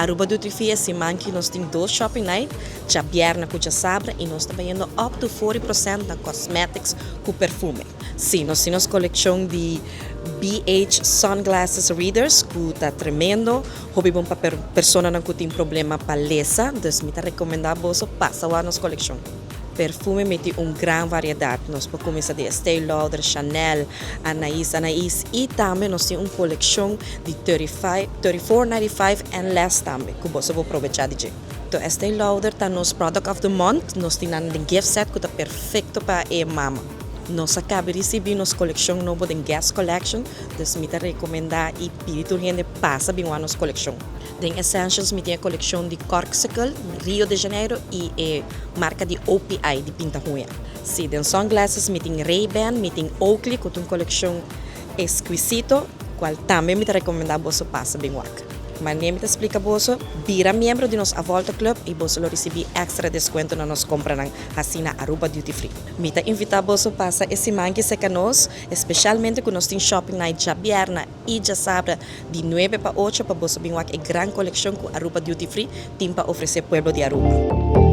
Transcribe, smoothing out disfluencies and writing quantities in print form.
Aruba Duty Free e siman aki nos tin dos shopping night, djabièrnè ku djasabra, i nos ta bayendo up to 40% na cosmetics ku perfume. Si, nos tin kolekshon di BH Sunglasses Readers, ku ta tremendo, hopi bon pa personanan ku tin problema pa lesa, dus mi ta rekomendá boso pasa wak nos kolekshon. Perfume mi tin un gran variedat. Nos por kuminsá di Estée Lauder, Chanel, Anais Anais i tambe nos tin un kolekshon di 35, 34.95 and less tambe, ku bo por aprovechá di dje. Anto, Estée Lauder ta nos product of the month, nos tin un gift set ku ta perfekto pa e mama. Nos a kaba di risibí nos kolekshon nobo di Guest Collection, dus mi ta rekomendá i pidi tur hende pasa bin wak nos kolekshon. Den Essentials mi tin kolekshon di Corkcicle, Rio de Janeiro i e marka di OPI di pinta huña. Si, den sunglasses mi tin Ray-Ban, mi tin Oakley ku un kolekshon ekskisito, kual tambe mi ta rekomendá boso pasa bin wak. Manera mi ta splika boso, bira miembro di nos Avolta Club i boso lo risibí extra deskuento na nos kompranan asina Aruba Duty Free. Mi ta invitá boso pasa e siman aki serka nos, espesialmente ku nos tin shopping night djabièrnè i djasabra di 9 pa 8 pa boso bin wak e gran kolekshon ku Aruba Duty Free tin pa ofresé pueblo di Aruba.